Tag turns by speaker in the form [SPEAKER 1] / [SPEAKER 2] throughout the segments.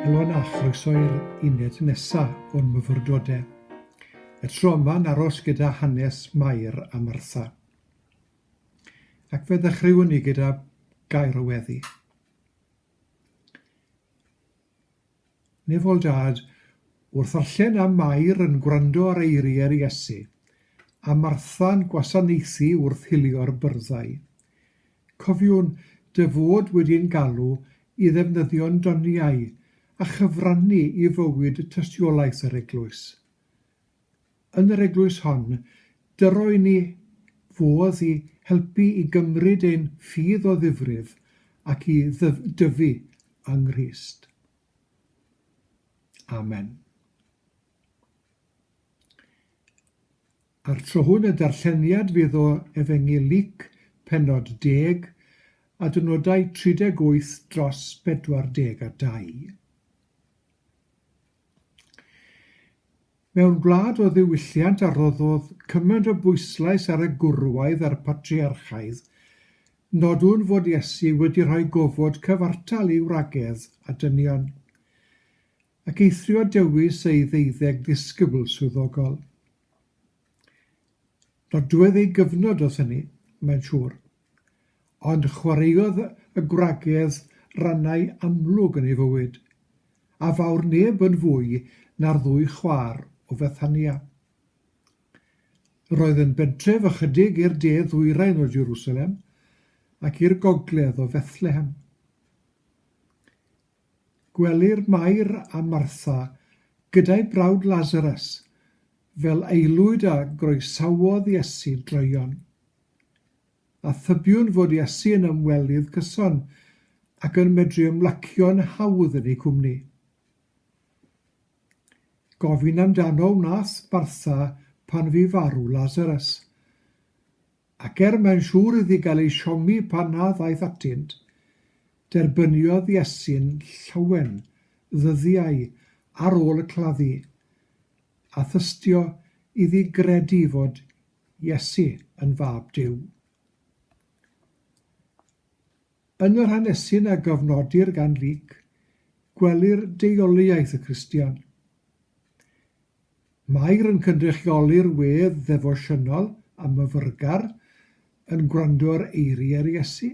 [SPEAKER 1] Helo na chroeso i'r uned nesa o'n myfyrdodau. Y tro yma'n aros gyda hanes Mair a Martha. Ac fe ddechreuwn ni gyda gair o weddi. Nefol Dad, wrth ddarllen am Mair yn gwrando ar eiriau'r Iesu, a Martha'n gwasanaethu wrth hulio'r byrddau, cofiwn dy fod wedi'n galw i ddefnyddio'n doniau a chyfrannu i fywyd tystiolaeth yr Eglwys. Yn yr eglwys hon, dyro i ni fodd i helpu i gymryd ein ffydd o ddifrif ac i dyfu yng Nghrist. Amen. A'r tro hwn y darlleniad fydd o Efengyl Luc, pennod deg, adnodau 38 dros 42. Mewn gwlad o ddiwylliant a roddodd cymaint o bwyslais ar y gwrywaidd a'r patriarchaidd, nodwn fod Iesu wedi rhoi gofod cyfartal i wragedd a dynion, ac eithrio dewis ei ddeuddeg ddisgybl swyddogol. Nodwedd ei gyfnod oedd hynny, mae'n siŵr. Ond chwaraeodd y gwragedd rannau amlwg yn ei fywyd, a fawr neb yn fwy na'r ddwy chwaer o Fethania. Roedd yn bentref ychydig i'r de ddwyrain o Jerusalem ac i'r gogledd o Fethlehem. Gwelir Mair a Martha gyda'i brawd Lasarus fel aelwyd a groesawodd Iesu droeon. A thybiwn fod Iesu yn ymwelydd cyson ac yn medru ymlacio'n hawdd yn eu cwmni. Gofyn amdano wnaeth Martha pan fu farw Lasarus. Ac er mae'n siŵr iddi gael ei siomi pan na ddaeth atynt, derbyniodd Iesu'n llawen ddyddiau ar ôl y claddu, a thystio iddi gredu fod Iesu yn Fab Duw. Yn yr hanesyn a gofnodir gan Luc, gwelir deuoliaeth y Cristion. Mair yn cynrychioli'r wedd ddefosiynol a myfyrgar yn gwrando ar eiriau'r Iesu,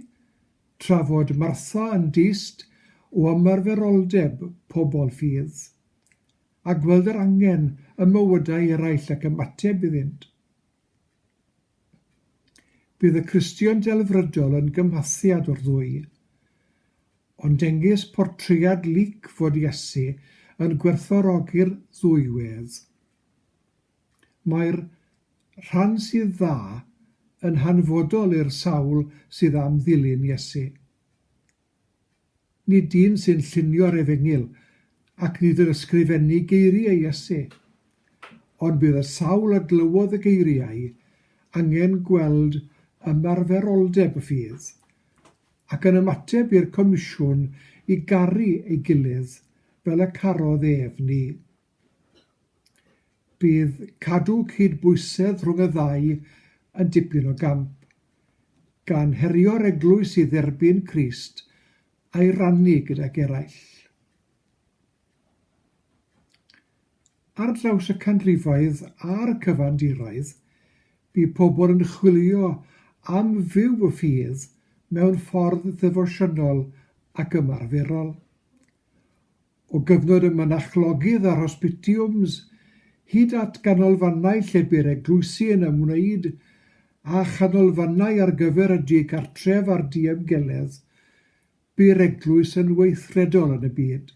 [SPEAKER 1] tra fod Martha yn dyst o ymarferoldeb pobl ffydd, a gweld yr angen ym mywydau eraill ac ymateb iddynt. Bydd y Cristion delfrydol yn gymhathiad o'r ddwy. Ond dengys portread Luc fod Iesu yn gwerthfawrogi'r ddwy wedd. Mae'r rhan sydd dda yn hanfodol i'r sawl sydd am ddilyn Iesu. Nid dyn sy'n llunio'r Efengyl ac nid yn ysgrifennu geiriau Iesu, ond bydd y sawl a glywodd y geiriau angen gweld ymarferoldeb y ffydd ac yn ymateb i'r Comisiwn i garu ei gilydd fel y carodd ef ni. Bydd cadw cydbwysedd rhwng y ddau yn dipyn o gamp, gan herio'r eglwys i dderbyn Crist a'i rannu gydag eraill. Ar draws y canrifoedd a'r cyfandiroedd, bu pobl yn chwilio am fyw y ffydd mewn ffordd ddefosiynol ac ymarferol. O gyfnod y mynachlogydd a'r hospitiwms, hyd at ganolfannau lle bu'r eglwysi yn ymwneud â chanolfannau ar gyfer y digartref a'r diymgeledd, bu'r eglwys yn weithredol yn y byd.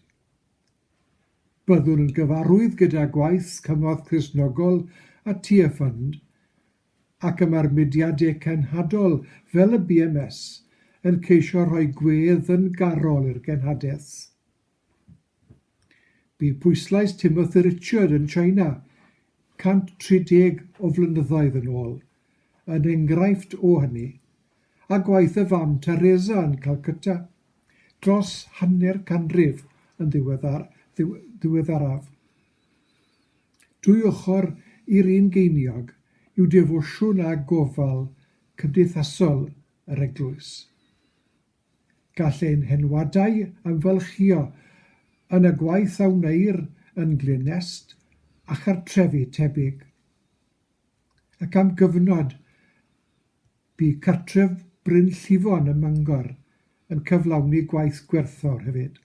[SPEAKER 1] Byddwn yn gyfarwydd gyda gwaith Cymorth Cristnogol a Tearfund, ac y mae'r mudiadau cenhadol fel y BMS yn ceisio rhoi gwedd yn garol i'r genhadaeth. Bu pwyslais Timothy Richard yn China 130 o flynyddoedd yn ôl yn enghraifft o hynny, a gwaith y fam Teresa yn Calcutta. dros hanner canrif yn ddiweddaraf. Dwy ochr i'r un geiniog yw defosiwn a gofal cymdeithasol yr eglwys. Gall ein henwadau ymfalchïo yn y gwaith a wneir yn Glyn-nest a chartrefi tebyg. Ac am gyfnod, bu cartref Bryn Llifon ym Mangor yn cyflawni gwaith gwerthfawr hefyd.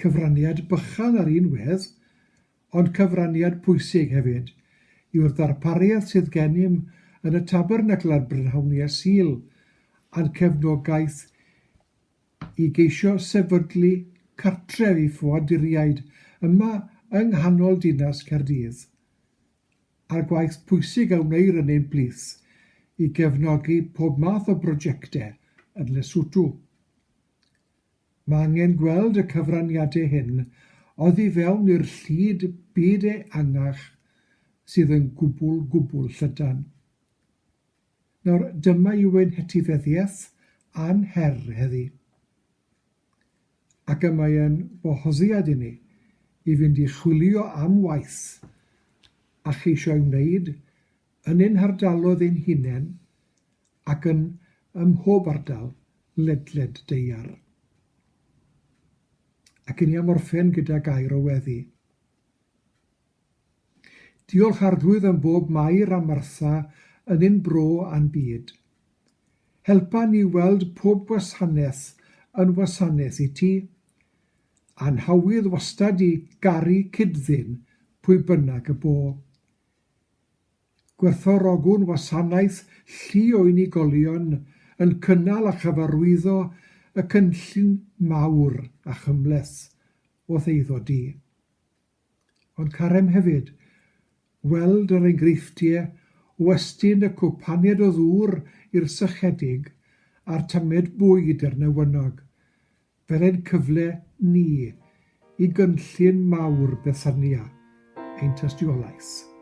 [SPEAKER 1] Cyfraniad bychan ar un wedd, ond cyfraniad pwysig hefyd, yw'r ddarpariaeth sydd gennym yn y Tabernacl ar brynhawniau Sul a'n cefnogaeth i geisio sefydlu cartref i ffoaduriaid yma yng nghanol dinas Caerdydd, a'r gwaith pwysig a wneir yn ein plith i gefnogi pob math o brojectau yn Lesotho. Mae angen gweld y cyfraniadau hyn oddi fewn i'r llid byd ehangach sydd yn gwbl, gwbl llydan. Nawr, dyma yw ein hetifeddiaeth a'n her heddi. Ac y mae yn wahoddiad i ni i fynd i chwilio am waith a cheisio ei wneud yn ein hardaloedd ein hunain ac yn ym mhob ardal ledled daear. Ac i ni am orffen gyda gair o weddi. Diolch Arglwydd am bob Mair a Martha yn ein bro a'n byd. Helpa ni weld pob gwasanaeth yn wasanaeth i ti, a'n hawydd wastad i garu cyd-ddyn pwy bynnag y bo. Gwerthfawrogwn wasanaeth llu o unigolion yn cynnal a chyfarwyddo y cynllun mawr a chymhleth o'th eiddo di. Ond carem hefyd weld yr enghreifftiau o estyn y cwpaned o ddŵr i'r sychedig a'r tamed bwyd i'r newynog, Fel ein cyfle ni i gynllun mawr Bethania, ein tystiolaeth.